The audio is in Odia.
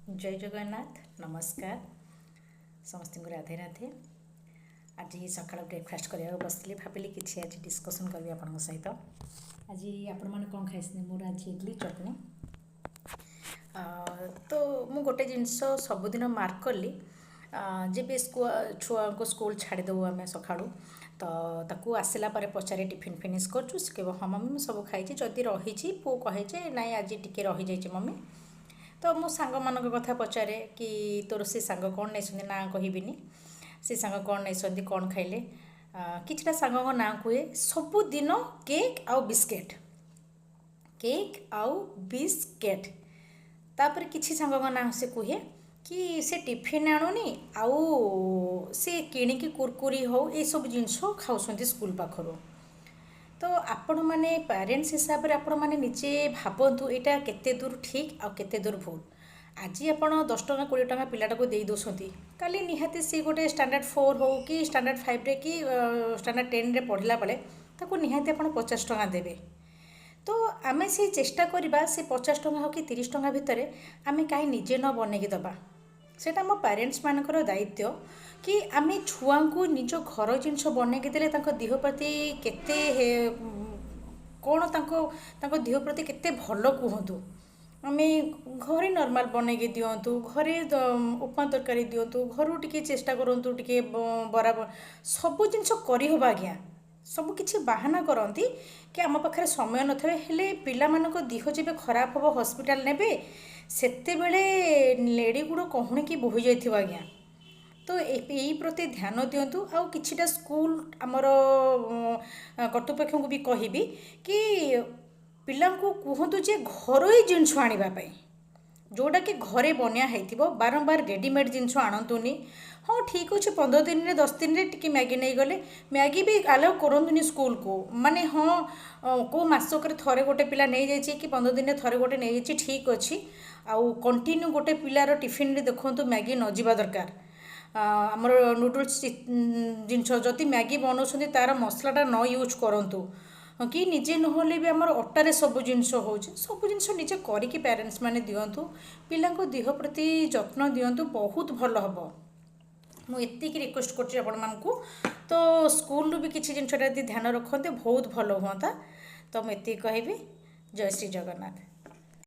ଜୟ ଜଗନ୍ନାଥ। ନମସ୍କାର ସମସ୍ତଙ୍କୁ, ରାଧେ ରାଧେ। ଆଜି ସକାଳୁ ବ୍ରେକଫାଷ୍ଟ କରିବାକୁ ବସିଥିଲି, ଭାବିଲି କିଛି ଆଜି ଡିସ୍କସନ୍ କରିବି ଆପଣଙ୍କ ସହିତ। ଆଜି ଆପଣମାନେ କ'ଣ ଖାଇଛନ୍ତି? ମୋର ଆଜି ଇଡ଼ଲି ଚଟଣି। ତ ମୁଁ ଗୋଟେ ଜିନିଷ ସବୁଦିନ ମାର୍କ କଲି, ଯେବେ ଛୁଆଙ୍କୁ ସ୍କୁଲ ଛାଡ଼ିଦେବୁ ଆମେ ସକାଳୁ, ତ ତାକୁ ଆସିଲା ପରେ ପଚାରେ, "ଟିଫିନ୍ ଫିନିଶ୍ କରୁଛୁ?" ସେ କହିବ, "ହଁ ମମି, ମୁଁ ସବୁ ଖାଇଛି।" ଯଦି ରହିଛି, ପୁଅ କହେ ଯେ, "ନାଇଁ, ଆଜି ଟିକେ ରହିଯାଇଛି ମମି।" ତ ମୁଁ ସାଙ୍ଗମାନଙ୍କ କଥା ପଚାରେ କି ତୋର ସେ ସାଙ୍ଗ କ'ଣ ନେଇଛନ୍ତି? ନାଁ କହିବିନି। ସେ ସାଙ୍ଗ କ'ଣ ନେଇଛନ୍ତି, କ'ଣ ଖାଇଲେ? କିଛିଟା ସାଙ୍ଗଙ୍କ ନାଁ କୁହେ। ସବୁଦିନ କେକ୍ ଆଉ ବିସ୍କେଟ୍, କେକ୍ ଆଉ ବିସ୍କେଟ୍। ତାପରେ କିଛି ସାଙ୍ଗଙ୍କ ନାଁ ସେ କୁହେ କି ସେ ଟିଫିନ୍ ଆଣୁନି ଆଉ ସେ କିଣିକି କୁରକୁରି ହଉ, ଏସବୁ ଜିନିଷ ଖାଉଛନ୍ତି ସ୍କୁଲ ପାଖରୁ। ତ ଆପଣମାନେ ପ୍ୟାରେଣ୍ଟସ୍ ହିସାବରେ ଆପଣମାନେ ନିଜେ ଭାବନ୍ତୁ, ଏଇଟା କେତେ ଦୂର ଠିକ୍ ଆଉ କେତେ ଦୂର ଭୁଲ। ଆଜି ଆପଣ 10 ଟଙ୍କା, 20 ଟଙ୍କା ପିଲାଟାକୁ ଦେଇ ଦେଉଛନ୍ତି, କାଲି ନିହାତି ସିଏ ଗୋଟେ ଷ୍ଟାଣ୍ଡାର୍ଡ଼ 4 ହଉ କି ଷ୍ଟାଣ୍ଡାର୍ଡ଼ 5ରେ କି ଷ୍ଟାଣ୍ଡାର୍ଡ଼ 10ରେ ପଢ଼ିଲା ବେଳେ ତାକୁ ନିହାତି ଆପଣ 50 ଟଙ୍କା ଦେବେ। ତ ଆମେ ସେଇ ଚେଷ୍ଟା କରିବା, ସେ 50 ଟଙ୍କା ହଉ କି 30 ଟଙ୍କା ଭିତରେ ଆମେ କାହିଁ ନିଜେ ନ ବନେଇକି ଦେବା? ସେଇଟା ଆମ ପ୍ୟାରେଣ୍ଟସ୍ ମାନଙ୍କର ଦାୟିତ୍ୱ କି ଆମେ ଛୁଆଙ୍କୁ ନିଜ ଘର ଜିନିଷ ବନେଇକି ଦେଲେ ତାଙ୍କ ଦେହ ପ୍ରତି କେତେ କ'ଣ, ତାଙ୍କ ତାଙ୍କ ଦେହ ପ୍ରତି କେତେ ଭଲ କୁହନ୍ତୁ। ଆମେ ଘରେ ନର୍ମାଲ୍ ବନେଇକି ଦିଅନ୍ତୁ, ଘରେ ଉପମା ତରକାରୀ ଦିଅନ୍ତୁ, ଘରୁ ଟିକେ ଚେଷ୍ଟା କରନ୍ତୁ ଟିକେ ବରା। ସବୁ ଜିନିଷ କରିହେବ ଆଜ୍ଞା। ସବୁ କିଛି ବାହାନା କରନ୍ତି କି ଆମ ପାଖରେ ସମୟ ନଥାଏ। ହେଲେ ପିଲାମାନଙ୍କ ଦେହ ଯେବେ ଖରାପ ହେବ, ହସ୍ପିଟାଲ ନେବେ, ସେତେବେଳେ ନେଡ଼ି ଗୁଡ଼ କହୁଣିକି ବୋହି ଯାଇଥିବ ଆଜ୍ଞା। ତ ଏଇ ପ୍ରତି ଧ୍ୟାନ ଦିଅନ୍ତୁ। ଆଉ କିଛିଟା ସ୍କୁଲ ଆମର କର୍ତ୍ତୃପକ୍ଷଙ୍କୁ ବି କହିବି କି ପିଲାଙ୍କୁ କୁହନ୍ତୁ ଯେ ଘରୋଇ ଜିନିଷ ଆଣିବା ପାଇଁ, ଯେଉଁଟାକି ଘରେ ବନିଆ ହେଇଥିବ। ବାରମ୍ବାର ରେଡ଼ିମେଡ଼୍ ଜିନିଷ ଆଣନ୍ତୁନି। ହଁ, ଠିକ୍ ଅଛି, 15 ଦିନରେ, 10 ଦିନରେ ଟିକେ ମ୍ୟାଗି ନେଇଗଲେ, ମ୍ୟାଗି ବି ଆଲାଉ କରନ୍ତୁନି ସ୍କୁଲକୁ। ମାନେ ହଁ, କେଉଁ ମାସକରେ ଥରେ ଗୋଟେ ପିଲା ନେଇଯାଇଛି କି 15 ଦିନରେ ଥରେ ଗୋଟେ ନେଇଯାଇଛି, ଠିକ୍ ଅଛି। ଆଉ କଣ୍ଟିନ୍ୟୁ ଗୋଟେ ପିଲାର ଟିଫିନରେ ଦେଖନ୍ତୁ ମ୍ୟାଗି ନ ଯିବା ଦରକାର। ଆମର ନୁଡ଼ଲ୍ସ ଜିନିଷ, ଯଦି ମ୍ୟାଗି ବନାଉଛନ୍ତି, ତା'ର ମସଲାଟା ନ ୟୁଜ୍ କରନ୍ତୁ କି ନିଜେ ନହେଲେ ବି ଆମର ଅଟାରେ ସବୁ ଜିନିଷ ହେଉଛି। ସବୁ ଜିନିଷ ନିଜେ କରିକି ପ୍ୟାରେଣ୍ଟସ୍ ମାନେ ଦିଅନ୍ତୁ, ପିଲାଙ୍କ ଦେହ ପ୍ରତି ଯତ୍ନ ଦିଅନ୍ତୁ, ବହୁତ ଭଲ ହେବ। ମୁଁ ଏତିକି ରିକ୍ୱେଷ୍ଟ କରୁଛି ଆପଣମାନଙ୍କୁ। ତ ସ୍କୁଲରୁ ବି କିଛି ଜିନିଷଟା ଯଦି ଧ୍ୟାନ ରଖନ୍ତେ, ବହୁତ ଭଲ ହୁଅନ୍ତା। ତ ମୁଁ ଏତିକି କହିବି। ଜୟ ଶ୍ରୀ ଜଗନ୍ନାଥ।